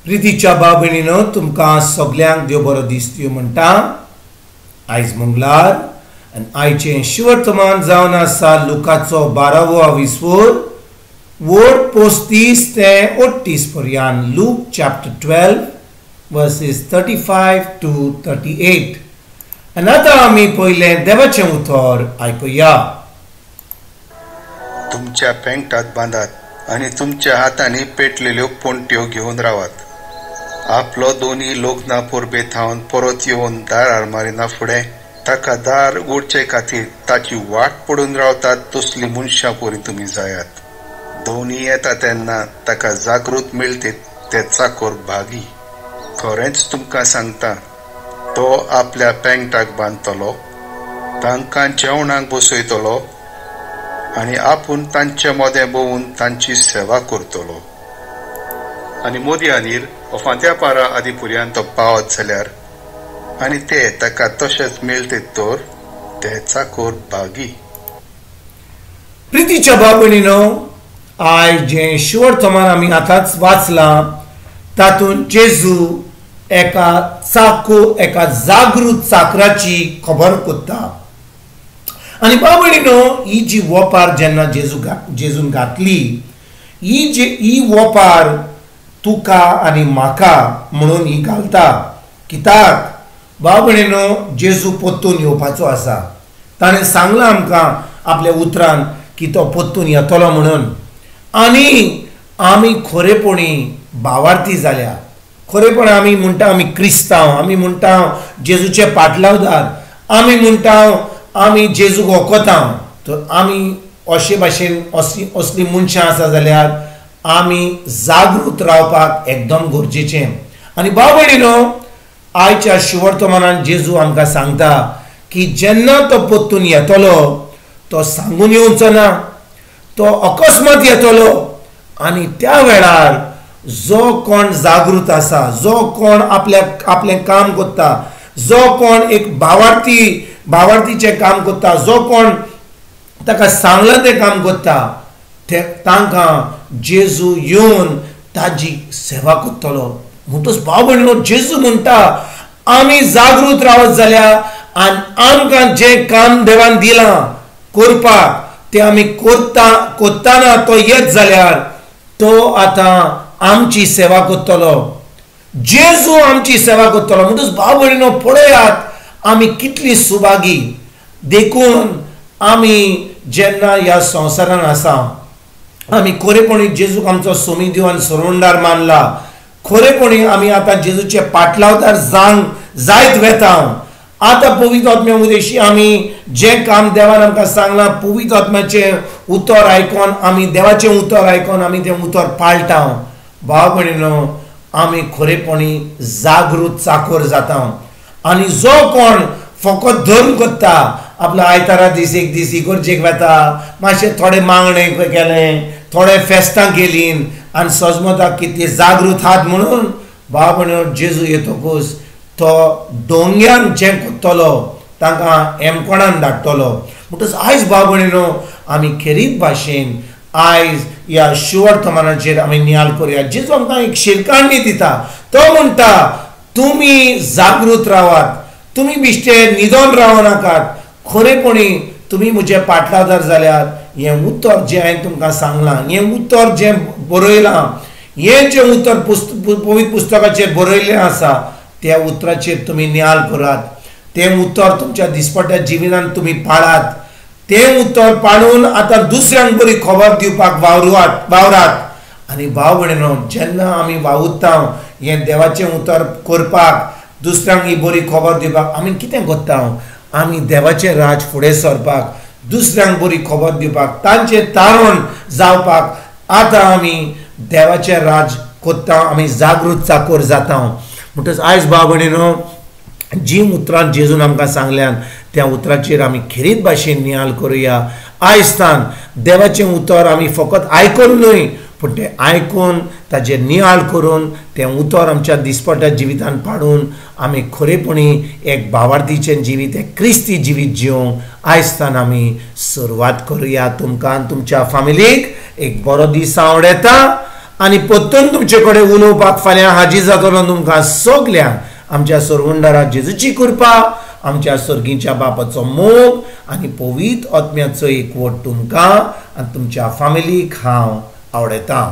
प्रितीच्या भाव भयणीनो, तुमकां सगल्यांक देव बरो दीस दिवं म्हणटा। आयज मंगळार आनी आयचें शिवर्तमान जावन आसा लुकाचो 12वो आविस्वोर वोड 35 ते 38 पर्यंत। Luke chapter 12 verses 35 to 38। आनी आतां आमी पयलें देवाचें उतर आयकुया। तुमच्या पेंटात बांदात आनी तुमच्या हातांनी पेटलेल्यो पोंट्यो घेवन रावात। आपलो दोनी लोकना परबे थावन परत येवन दारार मारिना फुडें ताका दार उडचे खातीर ताची वाट पडून रावतात तसली मनशां परी तुमी जायात। दोनी येता तेन्ना ताका जागृत मेळटीत ते चाकोर भागी। खरेंच तुमकां सांगता, तो आपल्या पेंटाक बांदतलो, तांकां जेवणाक बसयतलो आनी आपूण तांचे मदें भोंवून तांची सेवा करतलो। आनी मोदयानीर फांत्या पारा आदी पुर्यान तो पावत जाल्यार आनी ते ताका तशेंच मेळटीत तर ते चाकोर भागी। प्रितीच्या भाव भयणीनो, आयज जें शिवर्तमान आमी आतांच वाचलां तातूंत जेजू एका चाको एका जागृत चाकराची खबर कोत्ता। आनी भाव भयणीनो, ही जी वोपार जेन्ना जेजून घातली, ही जी ही वोपार तुका आनी म्हाका म्हणून ही घालता। कित्याक भाव भयणीनो, जेजू पोत्तून येवपाचो आसा। ताणें सांगलां आमकां आपल्या उतरान की तो पोत्तून येतलो म्हणून। आनी आमी खरेपणी भावार्थी जाल्या, खरेपणी आमी म्हणटा आमी क्रिस्तांव, आमी म्हणटा जेजूचे पाटलावदार, आमी म्हणटा आमी जेजूक वखोता। तर आमी अशे भाशेन असली मनशां आसा जाल्यार आमी जागृत रावपाक एकदम गरजेचें। आनी भाव भयणीनो, आयच्या शिवर्तमानान जेजू आमकां सांगता की जेन्ना तो पोत्तून येतलो तो सांगून येवचो ना, तो अकस्मात येतलो। आनी त्या वेळार जो कोण जागृत आसा, जो कोण आपल्या आपलें काम करता, जो कोण एक भावार्थीचें काम करता, जो कोण ताका सांगलां तें काम करता, ते तांकां जेजू येवन ताजी सेवा करतलो। म्हणटच भाव भयणीनो, जेजू म्हणटा आमी जागृत रावत जाल्यार आनी आमकां जें काम देवान दिलां करपाक तें आमी करतना तो येत जाल्यार तो आतां आमची सेवा करतलो, जेजू आमची सेवा करतलो। म्हणटच भाव भयणीनो, पळयात आमी कितली सुभागी। देखून आमी जेन्ना ह्या संवसारान आसा आमी खरेपणी जेजूक आमचो सोमी देव आनी सोडवणदार मानला, खरेपणी आमी आतां जेजूचे पाटलावदार जायत वेता। आतां पवित्र आत्म्या उदेशी आमी जें काम देवान आमकां सांगलां, पवित्र आत्म्याचें उतर आयकोन आमी देवाचें उतर आयकोन आमी तें उतर पाळटा। भाव भयणीनो, आमी खरेपणी जागृत चाकोर जाता। आनी जो कोण फकत धर्म करता, आपल्या आयतारा दीस एक दीस इगर्जेक वता, मातशें थोडें मागणें केलें, थोडे फेस्तां केलीं आनी सजमता की ते जागृत आहात म्हणून, भाव भयणीनो, जेजू येतकूच तो दोंग्यान जें करतलो तांकां एमकोणान धाडटलो। म्हणटच आयज भाव भयणीनो, आमी खेरीत भाशेन आयज ह्या शिवर्तमानाचेर आमी नियाळ करुया। जेजू आमकां एक शिरकाणी दिता, तो म्हणटा तुमी जागृत रावात, तुमी बिश्टे न्हिदोन रावं नाकात, खरेपणी तुमी म्हजे पाटलादार जाल्यार हें उतर जें हांवें तुमकां सांगलां, हें उतर जें बरयलां, हें जें उतर पवित्र पुस्तकाचेर बरयल्लें आसा त्या उतराचेर तुमी नियाळ करात, तें उतर तुमच्या दिसपट्ट्या जिवितांत तुमी पाळात, तें उतर पाळून आतां दुसऱ्यांक बरी खबर दिवपाक वावरात। आनी भाव भयणीनो, जेन्ना आमी वावुरता हें देवाचें उतर करपाक, दुसऱ्यांक ही बरी खबर दिवपाक, आमी कितें करता, आमी देवाचें राज फुडें सरपाक, दुसऱ्यांक बरी खबर दिवपाक, तांचें तारण जावपाक आतां आमी देवाचें राज करता, आमी जागृत चाकोर जाता। म्हणटच आयज भाव भयणीनो, जी उतरां जेजून आमकां सांगल्यान त्या उतराचेर आमी खेरीत भाशेन नियाळ करुया। आयज तान देवाचें उतर आमी फकत आयकून न्हय, पूण तें आयकून ताजेर नियाळ करून तें उतर आमच्या दिसपट्ट्या जिवितान पाडून आमी खरेपणी एक भावार्थीचें जिवीत, एक क्रिस्ती जिवीत जिवंक आयज तान आमी सुरवात करुया। तुमकां आनी तुमच्या फामिलीक एक बरो दीस आवडटा। आनी परतून तुमचे कडेन उलोवपाक फाल्यां हाजीर जातलो. तुमकां सगल्यांक आमच्या सरवंडारा जेजूची कृपा, आमच्या सर्गीच्या बापाचो मोग आनी पवित्र आत्म्याचो एकवट तुमकां आनी तुमच्या फामिलीक हांव आवडयतां.